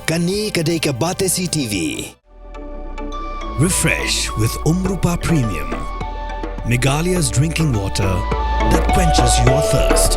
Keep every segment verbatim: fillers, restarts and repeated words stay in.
Kane ka dei ka Batesi T V. Refresh with Umrupa Premium, Meghalaya's drinking water that quenches your thirst.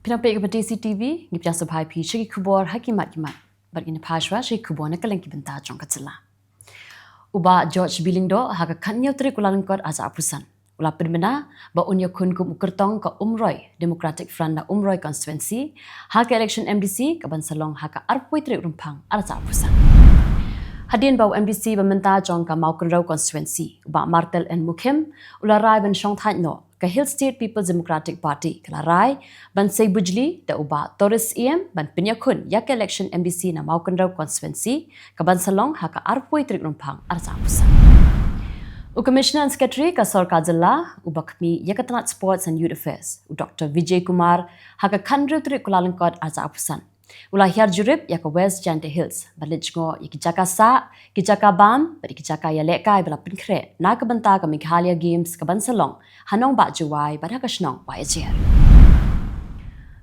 Phi nang peit ka Batesi T V, ngi pdiang sngewbha ïa phi sha ki khubor ha ki mat ki mat. Bad ngin ïa phai shuwa sha ki khubor na ka liang ki bynta jong ka jylla. U Bah George B Lyngdoh ha ka khathynñiew tarik u Kyllalyngkot arhajar arphew san u la pynbna ba un ïakhun kum u kyrtong ka Umroi Democratic Front na Umroi Constituency ha ka election M D C ka ban sa long ha ka arphew tarik Rymphang arhajar arphew san. Hadien ba u M D C ba mynta jong ka Mawkynrew Constituency, u Bah Martel N Mukhim, u la rai ban shongthait noh, ka Hill State People's Democratic Party ka la rai ban sei bujli da u Bah Toris Syiem ban pynïakhun ïa ka election M D C na Mawkynrew Constituency ka ban sa long ha ka arphew tarik Rymphang arhajar arphew san. U Commissioner and Secretary ka Sorkar Jylla, u ba khmih ïa ka tnat Sports and Youth Affairs, u Doctor Vijay Kumar, ha ka khathynriew tarik u Kyllalyngkot arhajar arphew san u la hiar jurip ïa ka West Jaintia Hills ban leit jngoh ïa ki jaka sah, ki jaka bam bad ïa ki jaka ïalehkai ba la pynkhreh na ka bynta ka Meghalaya Games ka ban sa long ha Nongbah Jowai bad ha ka shnong Wahiajer.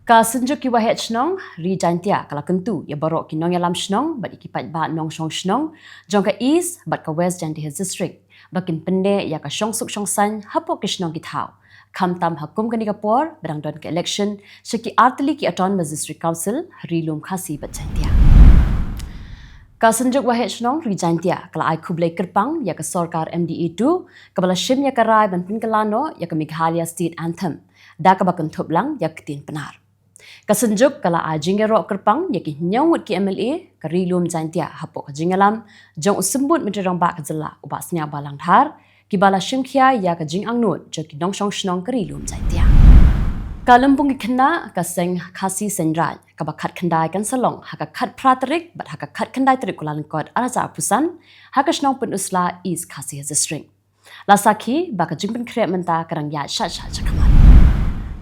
Ka Synjuk ki Waheh Shnong Ri Jaintia ka la kyntu ïa baroh ki nongïalam shnong bad ïa ki paidbah nongshong shnong jong ka East bad ka West Jaintia Hills District ba kin pynneh ïa ka shongsuk shongsaiñ hapoh ki shnong ki thaw, khamtam ha kum kane ka por ba dang don ka election sha ki artylli ki Autonomous District Council ha Ri Lum Khasi bad Jaintia. Ka Synjuk Waheh Shnong Ri Jaintia ka la ai khublei kyrpang ïa ka sorkar M D A two kaba la shim ïa ka rai ban pynkylla noh ïa ka Meghalaya State Anthem da kaba kynthup lang ïa ka ktien Pnar. Ka Synjuk ka la ai jingïaroh kyrpang ïa ki hynñiew ngut ki M L A ka Ri Lum Jaintia hapoh ka jingïalam jong u Symbud Myntri Rangbah ka jylla, u Bah Sniawbhalang Dhar, kiba la shim khia ïa ka jingangnud jong ki nongshong shnong ka Ri Lum Jaintia. Ka Lympung ki Khynnah ka Seng Khasi Seng Raij kaba khatkhyndai kan sa long ha ka khatphra tarik bad ha ka khatkhyndai tarik u Kyllalyngkot arhajar arphew san ha ka shnong Pynursla, East Khasi Hills District. La sakhi ba ka jingpynkhreh mynta ka dang ïaid shat shat shakhmat.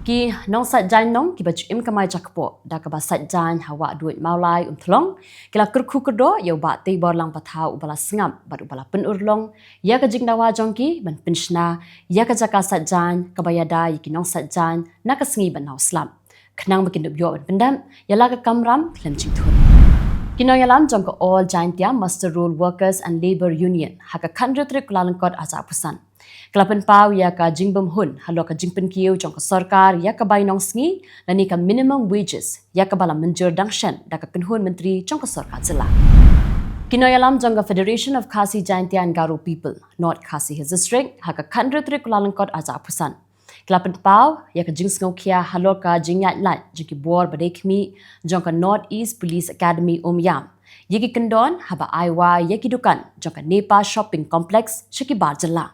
Ki nongsait jaiñ nong kiba ju im kamai jakpoh da kaba sait jaiñ ha Wahduid Mawlai Umthlong ki la kyrkhu kyrdoh ïa u Bah Teiborlang Pathaw uba la sngap bad uba la pynurlong ïa ka jingdawa jong ki ban pynshna ïa ka jaka sait jaiñ kaba ïada ïa ki nongsait jaiñ na ka sngi ba nang slap, khnang ba kin dup ïoh ban pyndep ïa la ka kamram khlem jingthut. Ki nongïalam jong ka All Jaintia Muster Roll Workers and Labour Union ha ka khathynriew tarik u Kyllalyngkot arhajar arphew san ka la pynpaw ïa ka jingbym hun halor ka jingpynkiew jong ka sorkar ïa ka bai nongsngi lane ka minimum wages ïa kaba la mynjur dang shen da ka kynhun myntri jong ka sorkar jylla. Ki nongïalam jong ka Federation of Khasi Jaintia and Garo People, North Khasi Hills District, ha ka khathynriew tarik u Kyllalyngkot arhajar arphew san ki la pynpaw ïa ka jingsngewkhia halor ka jingïaid lait jong ki bor ba dei khmih jong ka North East Police Academy Umiam ïa ki kyndon haba ai wai ïa ki dukan jong ka NEPA Shopping Complex sha ki bar jylla.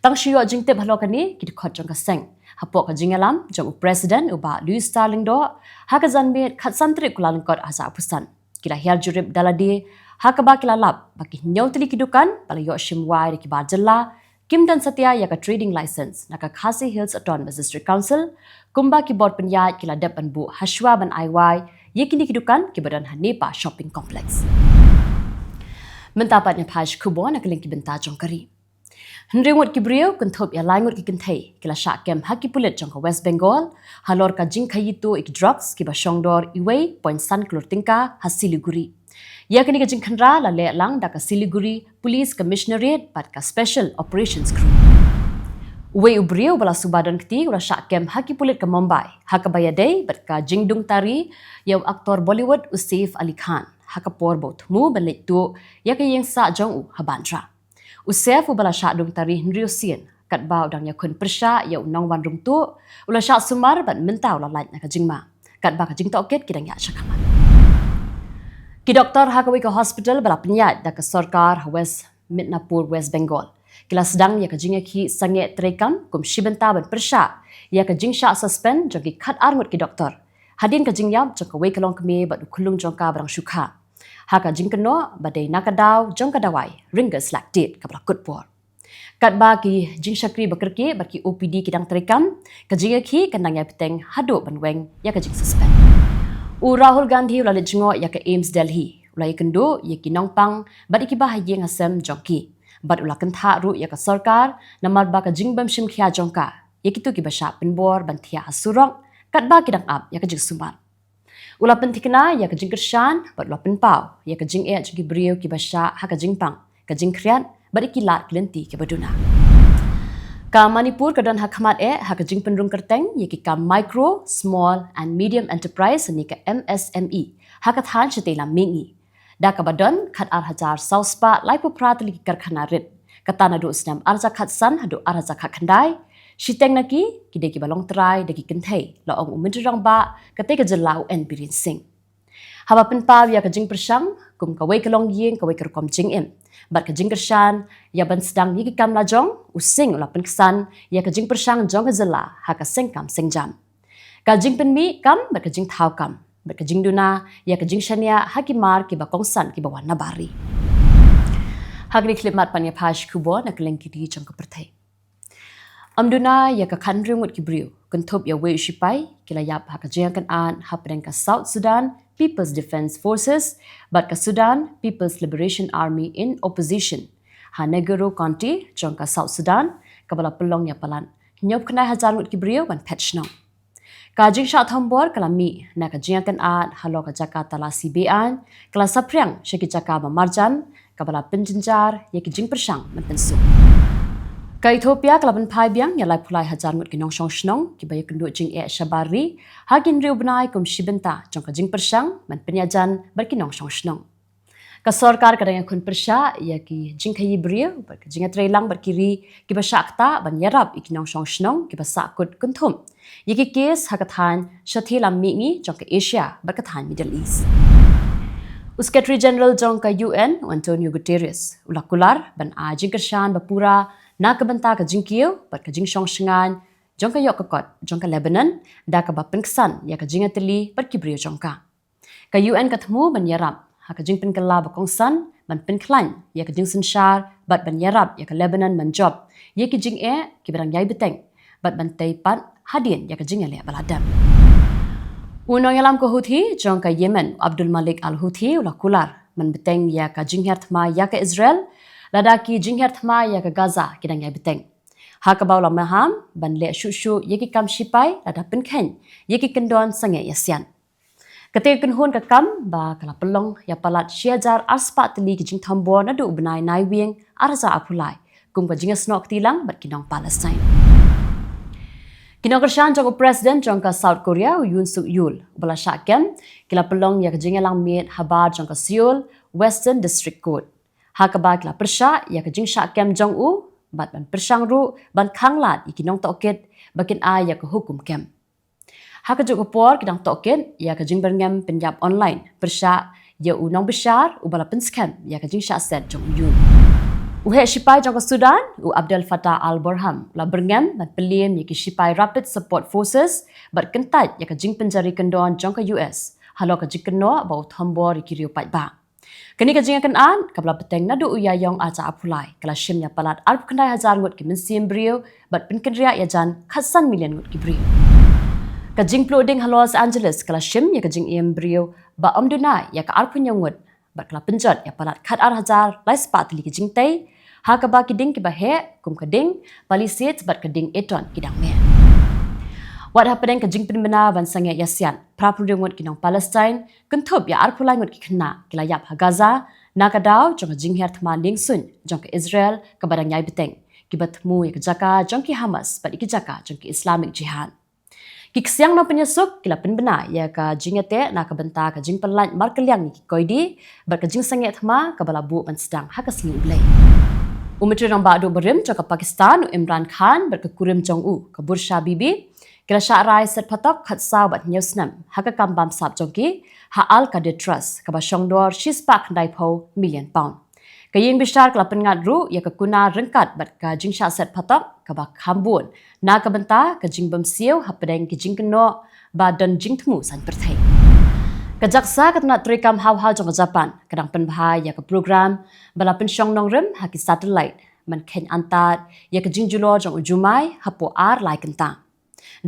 Tang shu ïoh jingtip halor kane, ki dkhot jong ka seng hapoh ka jingïalam jong u President u Bah Louis Star Lyngdoh ha ka janmiet khatsan tarik u Kyllalyngkot arhajar arphew san ki la hiar jurip da lade ha kaba ki la lap ba ki hynñiew tylli ki dukan ba la ïoh shim wai da ki bar jylla kim don satia ïa ka trading license na ka Khasi Hills Autonomous District Council kumba ki bor pynïaid ki la dep ban buh hashwa ban ai wai ïa kine ki dukan kiba don ha NEPA Shopping Complex. Mynta pat ngin phai sha ki khubor na ka liang ki bynta jong ka ri. Hynriew ngut ki briew kynthup ïa lai ngut ki kynthei ki la shah kem ha ki pulit jong ka West Bengal halor ka jingkhaïi tuh ïa ki drugs kiba shongdor uwei point san klur tyngka ha Siliguri. Ïa kane ka jingkhynra la leh lang da ka Siliguri Police Commissionerate bad ka Special Operations Group. Uwei u briew uba la suba don kti u la shah kem ha ki pulit ka Mumbai ha kaba ïadei bad ka jingdung tari ïa u aktor Bollywood u Saif Ali Khan ha ka por ba u thmu ban leit tuh ïa ka ïing sah jong u ha Bandra. U Saif uba la shah dung tari hynriew sien katba u dang ïakhun pyrshah ïa u nongwan rung tuh u la shah sumar bad mynta u la lait na ka jingma katba ka jingtohkit ki dang ïaid shakhmat. Ki doktor ha kawei ka hospital ba la pynïaid da ka sorkar ha West Midnapur, West Bengal ki la sdang ïa ka jingïakhih sangeh treikam kum shi bynta ban pyrshah ïa ka jingshah suspend jong ki khatar ngut ki doktor hadien ka jingïap jong kawei ka longkmie bad u khyllung jong ka ba dang shu kha ha ka jingkynnoh ba dei na ka daw jong ka dawai Ringus Lactate kaba la kut por. Katba ki jingshakri ba kyrkieh bad ki O P D ki dang treikam, ka jingïakhih kan dang ïai bteng haduh ban weng ïa ka jingsuspend. U Rahul Gandhi u la leit jngoh ïa ka AIIMS Delhi, u la ïakynduh ïa ki nongpang bad ïa kiba ha ïing ha sem jong ki bad u la kynthah ruh ïa ka sorkar namar ba ka jingbym shim khia jong ka ïa kito kiba shah pynbor ban thiah ha surok katba ki dang ap ïa ka jingsumar. U la pynthikna ïa ka jingkyrshan bad u la pynpaw ïa ka jingeh jong ki briew kiba shah ha ka jingpang, ka jingkhriat bad ïa ki lad ki lynti kiba duna. Ka Manipur ka don ha khmat eh ha ka jingpynrung kyrteng ïa ki kam micro, small and medium enterprise ne ka M S M E ha ka thaiñ shatei lam mihngi. Da kaba don khat ar hajar saw spah laiphew phra tylli ki karkhana rit, kata naduh u snem ar hajar khatsan haduh ar hajar khatkhyndai. Shiteng na ki, ki dei kiba long trai da ki kynthei, la ong u Myntri Rangbah katei ka jylla u N Biren Singh. Haba pynpaw ïa ka jingpyrshang kum kawei ka longïing kawei ka rukom jingim bad ka jingkyrshan ïa ban sdang ïa ki kam lajong, u Singh u la pynksan ïa ka jingpyrshang jong ka jylla ha ka seng kam seng jam, ka jingpynmih kam bad ka jingthaw kam bad ka jingduna ïa ka jingshaniah ha ki mar kiba kongsan kiba wan na bar ri. Ha kane ka khyllipmat pat ngin ïa peit khubor na kylleng ki ri jong ka pyrthei. Ym duna ïa ka khathynriew ngut ki briew, kynthup ïa wei u shipai, ki la ïap ha ka jingïakynad hapdeng ka South Sudan People's Defence Forces bad ka Sudan People's Liberation Army in Opposition ha Negoro County jong ka South Sudan, kaba la pynlong ïa palat hynñiewphew khyndai hajar ngut ki briew ban phet shnong. Ka jingshah thombor ka la mih na ka jingïakynad halor ka jaka talasi be-aiñ, ka la saphriang sha ki jaka ba marjan, kaba la pynjynjar ïa ki jingpyrshang ban pynsuk. Ka Ethiopia ka la pynphai biang ïa laiphew lai hajar ngut ki nongshong shnong kiba ïakynduh jingeh shabar ri ha ki hynriew bnai kum shi bynta jong ka jingpyrshang ban pynïajan bad ki nongshong shnong. Ka sorkar ka dang ïakhun pyrshah ïa ki jingkhaïi briew bad ka jingïatreilang bad ki ri kiba shah ktah ban ïarap ïa ki nongshong shnong kiba sahkut, kynthup ïa ki kes ha ka thaiñ shatei lam mihngi jong ka Asia bad ka thaiñ Middle East. U Secretary General jong ka U N, u Antonio Guterres, u la kular ban ai jingkyrshan bapura na ka bynta ka jingkiew bad ka jingshong shngaiñ jong ka ïoh ka kot jong ka Lebanon, da kaba pynksan ïa ka jingïatylli bad ki briew jong ka. Ka U N ka thmu ban ïarap ha ka jingpynkylla ba kongsan ban pynkhlaiñ ïa ka jingsynshar bad ban ïarap ïa ka Lebanon ban jop ïa ki jingeh kiba dang ïai bteng bad ban tei pat hadien ïa ka jingïaleh ba la dep. U nongïalam ka Houthi jong ka Yemen, u Abdul Malik Al Houthi, u la kular ban bteng ïa ka jinghiar thma ïa ka Israel, lada ki jinghiar thma ïa ka Gaza ki dang ïai bteng, ha kaba u la maham ban leh shuh shuh ïa ki kam shipai lada pynkheiñ ïa ki kyndon sangeh ïasiat. Katei ka kynhun ka kam ba ka la pynlong ïa palat shi hajar ar spah tylli ki jingthombor naduh u bnai Naiwieng ar hajar arphew lai, kum ka jingïasnoh kti lang bad ki nong Palestine. Ki nongkyrshan jong u President jong ka South Korea, u Yoon Suk Yeol, uba la shah kem, ki la pynlong ïa ka jingïalang miet habar jong ka Seoul Western District Court, ha kaba ki la pyrshah ïa ka jingshah kem jong u bad ban pyrshang ruh ban khanglad ïa ki nongtohkit ba kin ai ïa ka hukum kem. Ha kajuh ka por ki nongtohkit ïa ka jingbyrngem pynïap online pyrshah ïa u nongbishar uba la pynskhem ïa ka jingshah set jong u Yoon. U heh shipai jong ka Sudan, u Abdel Fattah al-Burhan, u la byrngem ban pynliem ïa ki shipai Rapid Support Forces bad kyntait ïa ka jingpynjari kyndon jong ka U S halor ka jingkynnoh ba u thombor ïa ki riew paidbah. Kane ka jingïakynad kaba la bteng naduh u Ïaïong ar hajar arphew lai ka la shim ïa palat arphew khyndai hajar ngut ki mynsiem briew bad pynkynriah ïajan khatsan million ngut ki briew. Ka jingpluh ding halor Los Angeles ka la shim ïa ka jingim briew ba ym duna ïa ka arphew hynñiew ngut bad ka la pynjot ïa palat khat ar hajar lai spah tylli ki jingtei, ha kaba ki ding kiba heh kum ka ding Palisades bad ka ding Eaton ki dang meh. Wat hapdeng ka jingpynbna ban sangeh ïasiat, phra phew hynriew ngut ki nong Palestine, kynthup ïa arphew lai ngut ki khynnah, ki la ïap ha Gaza na ka daw jong ka jinghiar thma liengsuiñ jong ka Israel kaba dang ïai bteng, kiba thmu ïa ka jaka jong ki Hamas bad ïa ki jaka jong ki Islamic Jihad. Ki ksiang nongpynïasuk ki la pynbna ïa ka jingïateh na ka bynta ka jingpynlait markylliang ïa ki koidi bad ka jingsangeh thma kaba la buh ban sdang ha ka sngi U Blei. U Myntri Rangbah Duh barim jong ka Pakistan, u Imran Khan, bad ka kurim jong u, ka Bursar Bibi, ki la shah rai set phatok khatsaw bad hynñiew snem ha ka kam bamsap jong ki ha Al Qadid Trust, kaba shongdor shispah khyndaiphew million pound. Ka ïingbishar ka la pynngat ruh ïa ka kuna ryngkat bad ka jingshah set phatok kaba kham bun na ka bynta ka jingbymsiew hapdeng ki jingkynnoh ba don jingthmu saiñ pyrthei. Ka jaksa ka tnat treikam hawhaw jong ka Japan ka dang pynbha ïa ka program ba la pynshong nongrim ha ki satellite ban kheiñ antad ïa ka jingjulor jong u jumai hapoh ar lai kynta,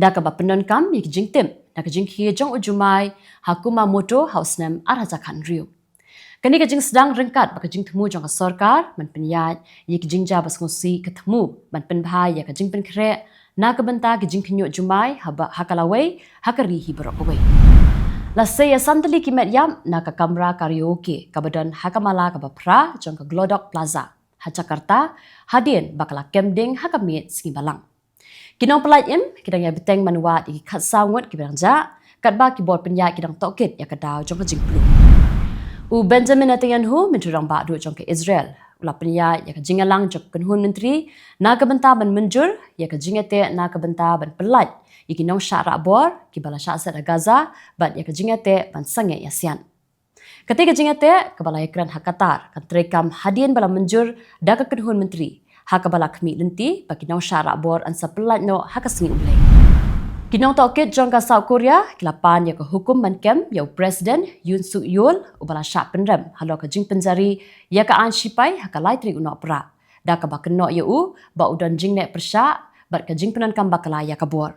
da kaba pyndonkam ïa ka jingtip na ka jingkhie jong u jumai ha Kumamoto ha u snem ar hajar khathynriew. Kane ka jingsdang ryngkat bad ka jingthmu jong ka sorkar ban pynïaid ïa ki jingjia ba sngewsih ka thmu ban pynbha ïa ka jingpynkhreh na ka bynta ki jingkhynñiuh jumai ha ka lawei ha ka ri hi baroh kawei. La sei ïa san tylli ki met ïap na ka kamra karaoke kaba don ha ka mala kaba phra jong ka Glodok Plaza ha Jakarta, hadien ba ka la kem ding ha ka miet sngi Balang. Ki nongpyllait im ki dang ïa bteng man wat ïa ki khatsaw ngut kiba dang jah, katba ki bor pynïaid ki dang tohkit ïa ka daw jong ka jingpluh. U Benjamin Netanyahu, Myntri Rangbah Duh jong ka Israel, u la pynïaid ïa ka jingïalang jong ka kynhun myntri na ka bynta ban mynjur ïa ka jingïateh na ka bynta ban pyllait ïa ki nongshah rah bor kiba la shah set ha Gaza bad ïa ka jingïateh ban sangeh ïasian. Kata ka jingïateh kaba la ïakren ha Qatar kan treikam hadien ba la mynjur da ka kynhun myntri, ha kaba la khmih lynti ba ki nongshah rah bor yn sa pyllait noh ha ka sngi U Blei. Ki nongtohkit jong ka South Korea ki la pan ïa ka hukum ban kem ïa u President Yoon Suk Yeol uba la shah pynrem halor ka jingpynjari ïa ka aiñ shipai ha ka lai tarik u Nohprah, da kaba kynnoh ïa u ba u don jingneh pyrshah bad ka jingpyndonkam bakla ïa ka bor.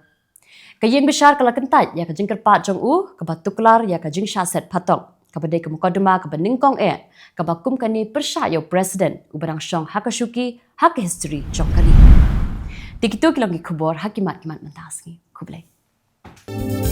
Ka ïingbishar ka la kyntait ïa ka jingkyrpad jong u kaba tuklar ïa ka jingshah set phatong, kaba dei ka mukotduma kaba nyngkong eh kaba kum kane pyrshah ïa u President uba dang shong ha ka shuki ha ka history jong ka ri. Te kito ki long ki khubor ha ki mat ki mat mynta ka sngi. Khublei.